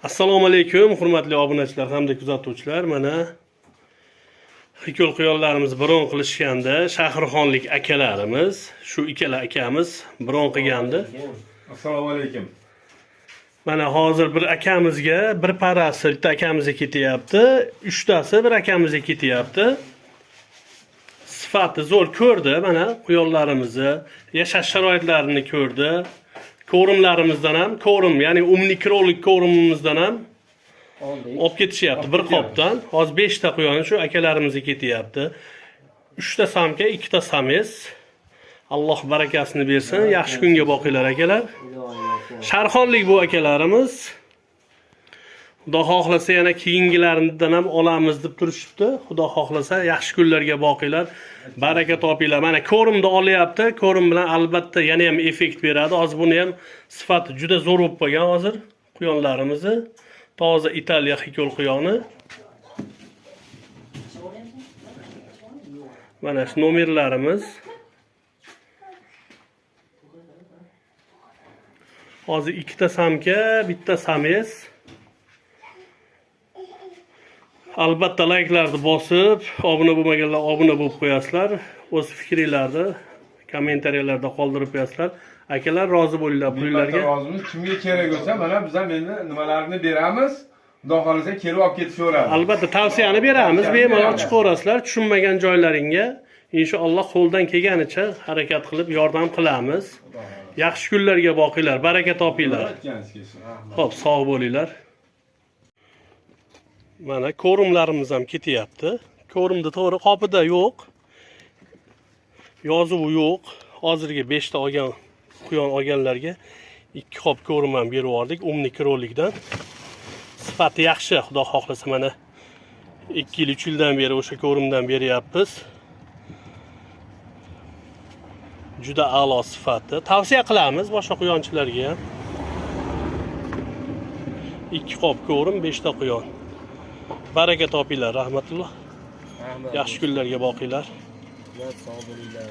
Assalomu alaykum, hurmatli obunachilar hamda kuzatuvchilar. Mana hikol quyonlarimiz bron qilishganda Shahrixonlik akalarimiz, shu ikkala akamiz bron qilgandi. Assalomu alaykum. Mana hozir bir akamizga bir parasi bitta akamizga ketyapti, uchtasi bir akamizga ketyapti. Sifati zo'r ko'rdi, mana quyonlarimizni, yashash sharoitlarini ko'rdi. Ko'rimlarimizdan ham, ko'rim, ya'ni умный кролик ko'rimimizdan ham Oldik. olib ketishyapti bir qopdan. Hozir 5 ta quyon shu akalarimizga ketyapti. 3 ta самка, 2 ta самец. Alloh barakasini bersin. Yaxshi kunga boqinglar, akalar. Iloyim aka. Sharxonlik bu akalarimiz. Xudo xohlasa, yana keyingilaridan ham olamiz deb turishibdi. Xudo xohlasa, yaxshi kunlarga boqinglar. Baraka topinglar. Mana ko'rimni olyapti. Ko'rim bilan albatta yana ham effekt beradi. Hozir buni ham sifati juda zo'r bo'lib qolgan hozir quyonlarimizni. Toza Italiya hikol quyoni. Mana shu nomerlarimiz. Hozir ikkita самка, bitta самец. Albatta layklarni bosib, obuna bo'lmaganlar obuna bo'lib qo'yasizlar. O'z fikringlarni kommentariyalarda qoldirib qo'yasizlar. Akalar, rozi bo'linglar Pullarga pullarga. Rozimiz. Kimga kerak bo'lsa, mana biz ham endi nimalarni beramiz. Xudo xohlasa kelib olib ketishaveradi. Albatta tavsiyani beramiz, Tavsiyani bemalol beramiz. chiqaverasizlar. Tushunmagan joylaringga inshaalloh qo'ldan kelganicha harakat qilib yordam qilamiz. Yaxshi kunlarga boqinglar, baraka topinglar. Aytganingiz kelsin. Xo'p, sog' bo'linglar. Mana ko'rimlarimiz ham ketyapti. Ko'rimda to'g'ri qopida yo'q. Yozuvi yo'q. Hozirgi 5 ta olgan quyon olganlarga 2 qop ko'rim ham berib yubordik умный кролик dan. Sifati yaxshi, xudo xohlasa, mana 2 yil, 3 yildan beri o'sha ko'rimdan beryapmiz. Juda a'lo sifati. Tavsiya qilamiz boshqa quyonchilarga ham. 2 qop ko'rim, 5 ta quyon. Baraka topinglar, rahmatulloh. Rahmat. Yaxshi kunlarga boqinglar. Sog' bo'linglar.